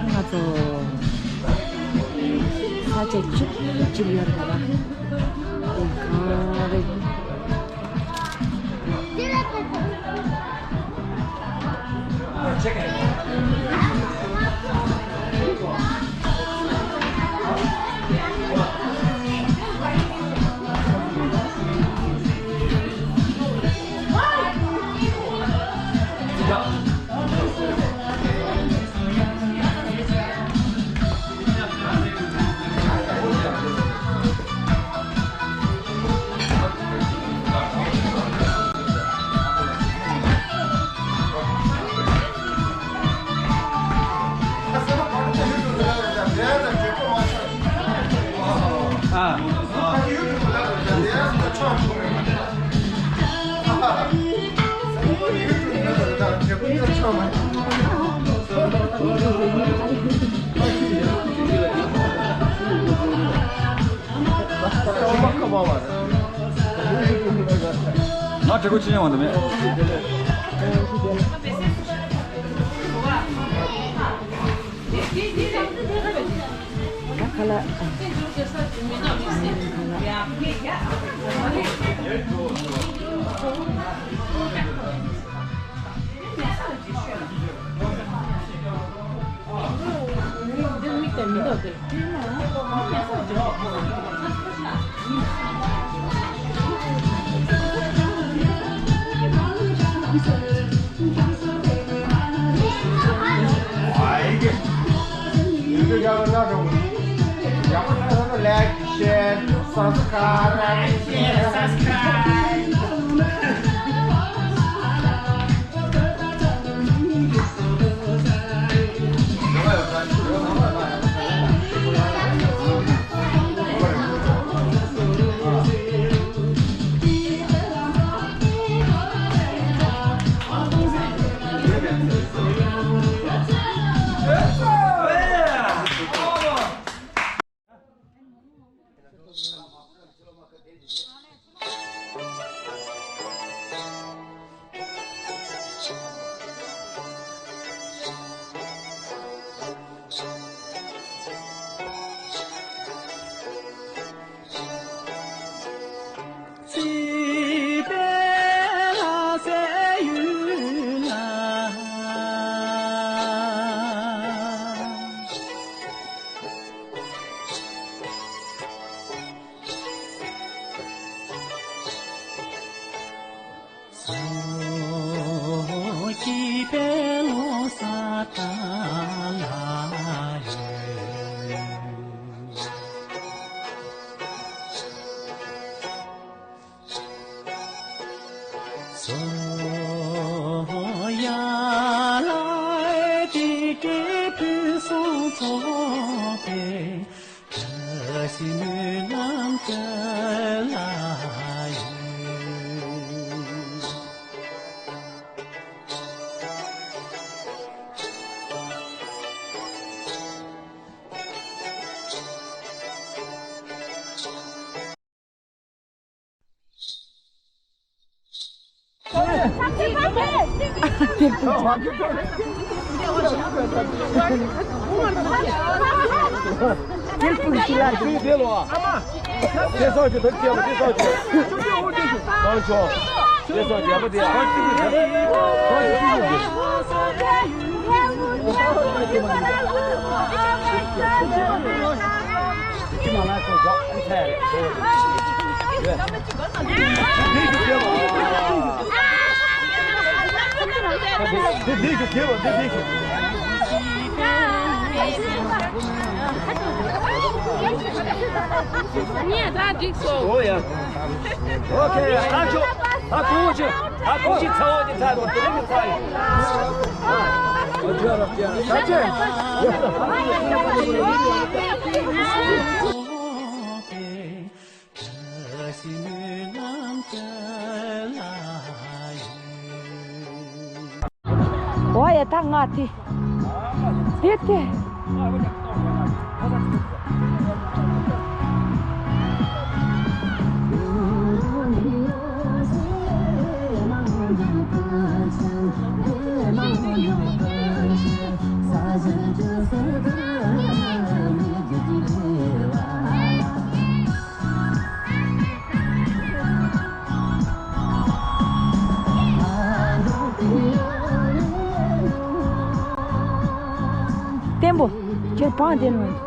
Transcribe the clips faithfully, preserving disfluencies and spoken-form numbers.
ང་ཚོ་ས་ཆ་བཅུ་གཅིག་ཡོད་རེད་པ། དེ་གང་རེད། ང་དྲི་གུ་ཅི་ཡང་བ་འདི་མེད། ཁ་ལག Like, share, subscribe. ངས་ད་འགྲིག་སོང་། ཨོ་ཡ། ཨོ་ཁེ། ད་ཆོག་ད་གོང་ཆེ། ད་གོང་ཆེ་ཚ་བོ་དེ་ཚ་དང་དེ་རིང་གི་ཚ་ཡིན། ཨོ་ཁེ། ད་ཆོག་འོ་ཡ། ད་ང་དེ། ཡོད་དེ། བརྟན་པོ། ཁྱེད་པང་བརྟན་པོ།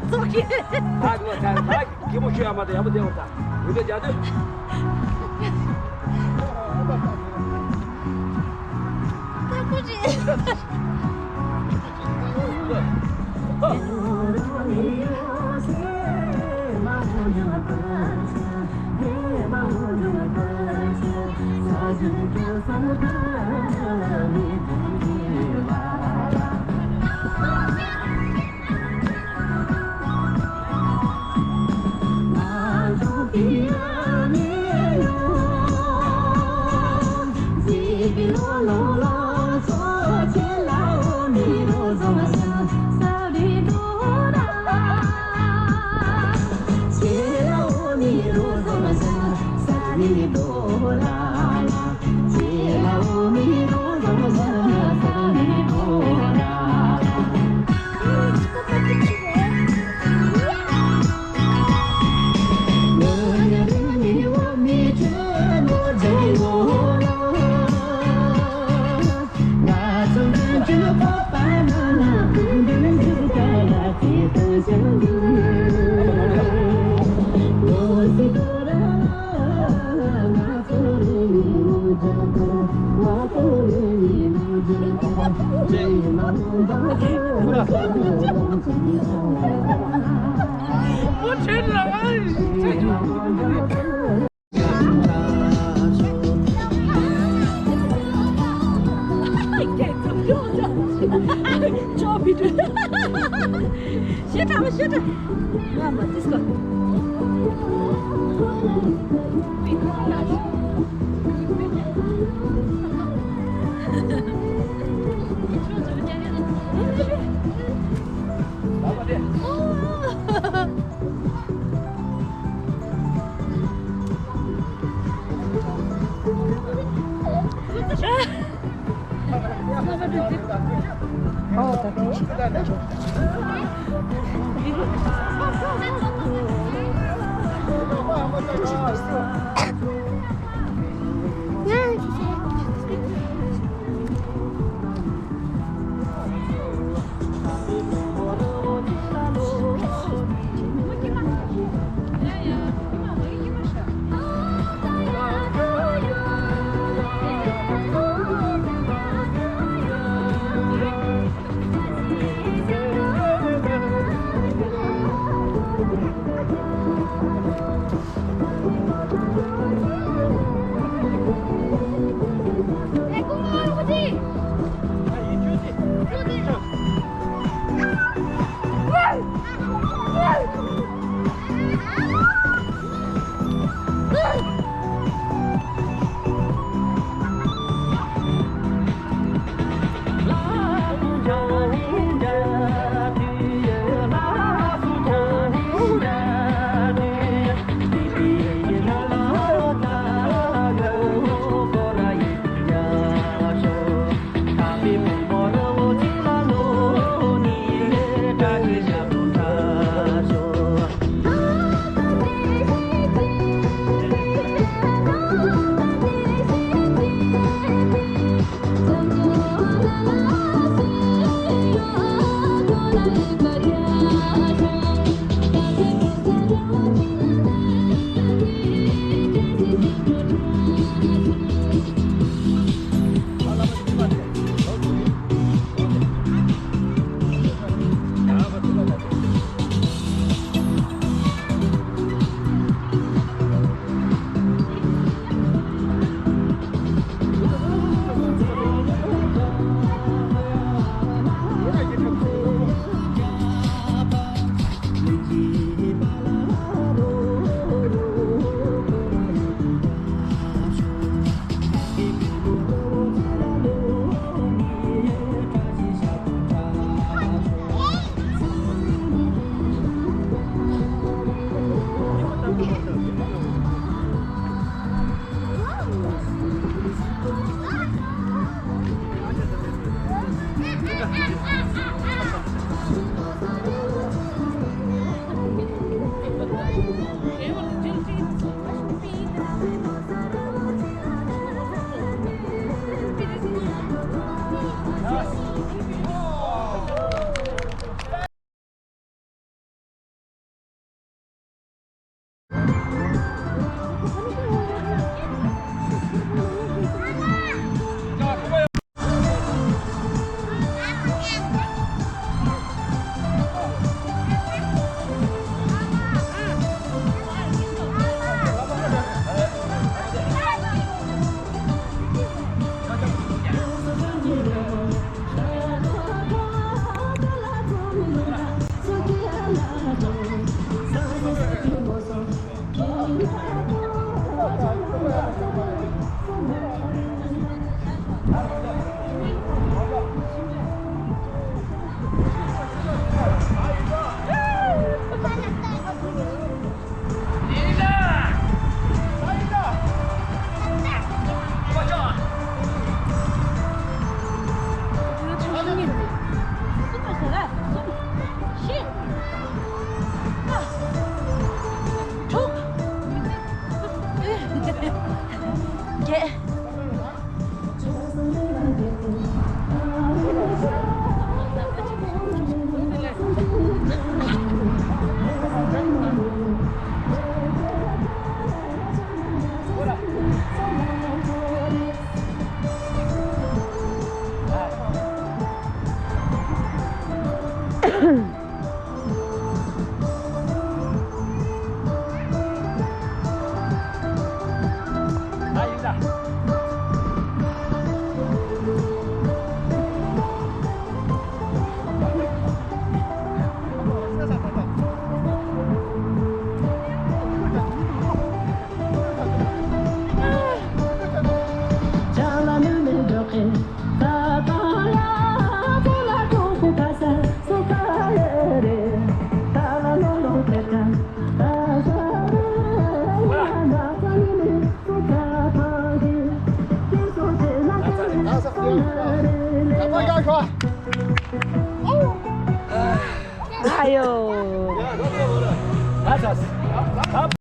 ཙོག་གི། ད་ངོ་ཚ་ད་གད་མོ་ཤོར་ཡ་མ་གཏོགས་ཡག་པོ་བསྡད་ཡོད་ད། འུ་ཚོ་རྒྱ་སྟོད། ད་ཁོ་རེད། ཞེ་དྲག་པོ་ཞེ་དྲག་ང་མ་ཏིས་ཀ། རྒྱས། ཨ་ཡོ། སློབ་ཕྲུག་སློབ་ཕྲུག་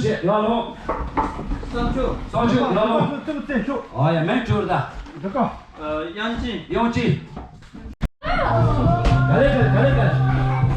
ཆེ་ལ་ལོ། བསམ་ཆུ། བསམ་ཆུ་ལ་ལོ། བསམ་ཆུ་བསྟན་ཆོག་ཨ་ཡ་མེད་ཆུར་ད། འདི་ག་དབྱངས་ཅན། དབྱངས་ཅན། ག་ལེ་ག་ལེ་ག་ལེ་ག་ལེ།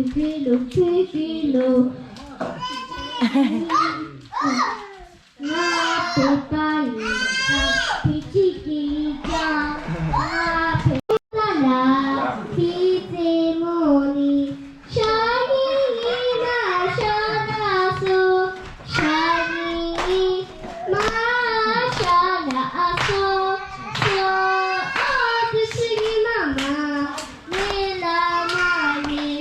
ཕི་ཕི་ལུ་ཕི་ཕི་ལུ། ང་བོད་པ་ཡིན་ཙང་ཕི་ཅི་གི་ཙང་། ང་བོད་པ་ལ་ཕི་རྩེད་མོ་ནི། ཤ་ཉི་ཉི་མ་ཤ་ལ་སོ། ཤ་ཉི་ཉི་མ་ཤ་ལ་སོ། སོ་ཨོ་ཙི་ཙི་ཉི་མ་མ། ཉི་ལ་མ་ཉི།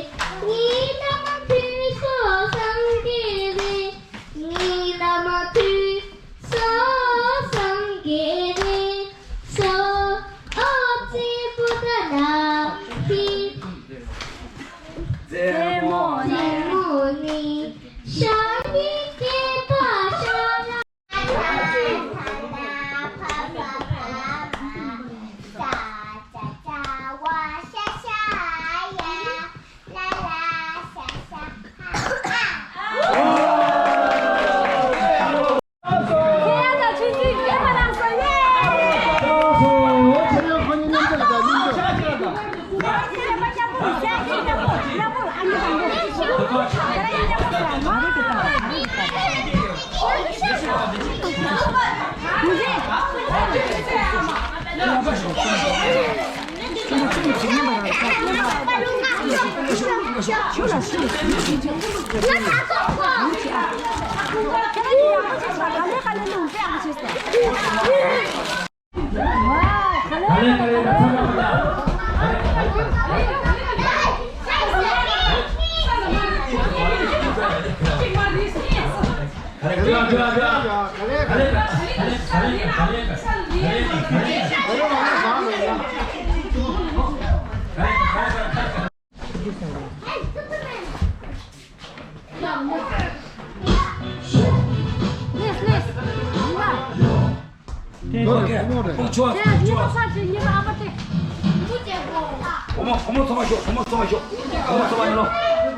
ཉི་ལ་མ་དུས་སོ་སངས་རྒྱས་རེད། ཉི་ལ་མ་དུས་སོ་སངས་རྒྱས་རེད། སོ་ཨོ་ཙི་པོ་ཏ་ལ་ཕི། རྩེད་མོ་ནི། རྩེད་མོ་ནི། ཤ་ཉི་སྐྱེས་པ་ཤ་ལ། ཕོ་མོ་ཚང་མ་ཤོག་ཕོ་མོ་ཚང་མ་ཤོག་ཕོ་མོ་ཚང་མ་ཡིན་ནོ། ཕོ་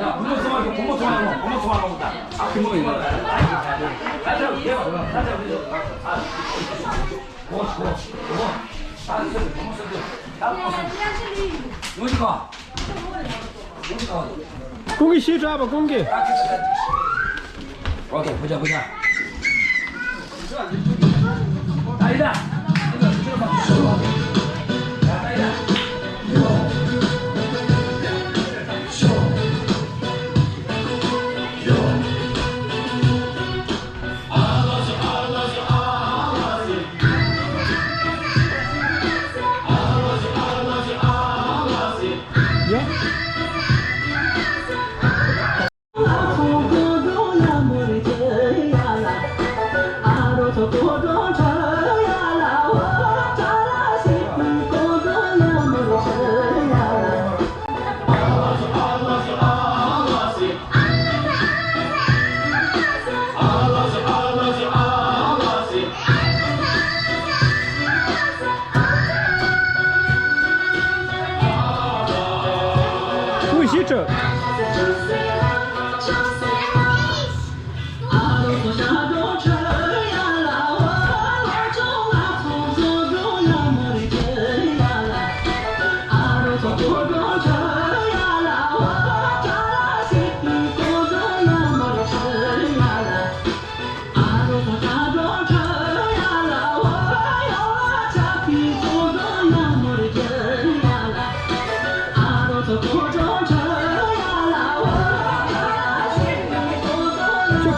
མོ་ཚང་མ་ཤོག་ཕོ་མོ་ཚང་མ་ཡིན་ནོ། ཕོ་མོ་ཚང་མ་ཡིན་ནོ། ཨ་ཕོ་མོ་ཡིན་ནོ། ཀུན་གྱིས་ཞེས་གྲགས་པ་ཀུན་གྱིས། ཨོ་ཁེ། བུ་ཆ་བུ་ཆ། ད་ཡིན་ད། ཁྱོད་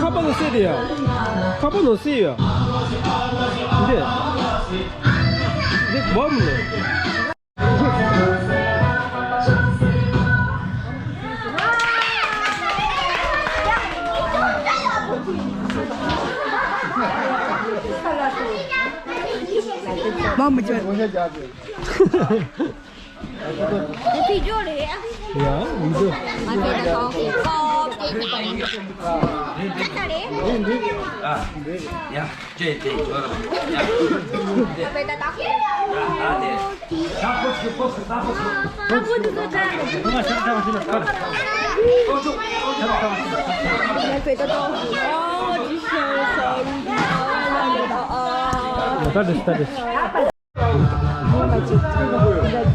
ཁ་པར་ནང་གསལ་དེ་ཡ། ཁ་པར་ནང་གསལ་ཡ། འདི། འདི་སྦོམ་ནས། མ་མི་ཅོ། དེ་བི་ཌི་ཡོ་རེད། ཡ། ཡིན་འདུག་ང་དཔེ་ད་ཏོག་ཙམ་ཀོབ་ཀྱེ་བྱས། ད་ལྟ་རེད། ཨ། ཡ། ཅེས་དེ་ཡོད་རེད། ཡ། དཔེ་ད་ཏོག་ཙམ། ཡ། ད་དེ། ད་ཕོ་ཆུ་ཕོ་ཆུ་ད་ཕོ་ཆུ། ཕོ་ཆུ་ཚོ་ད། ཕོ་ཆུ་ཕོ་ཆུ་ད། དཔེ་ད་ཏོག་ཙམ། ཨོ། ཇི་ཤ་ས་རུ་དི། ཨ། ཨ། ཨ། ཨ། ད་དེ་ད་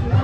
དེ།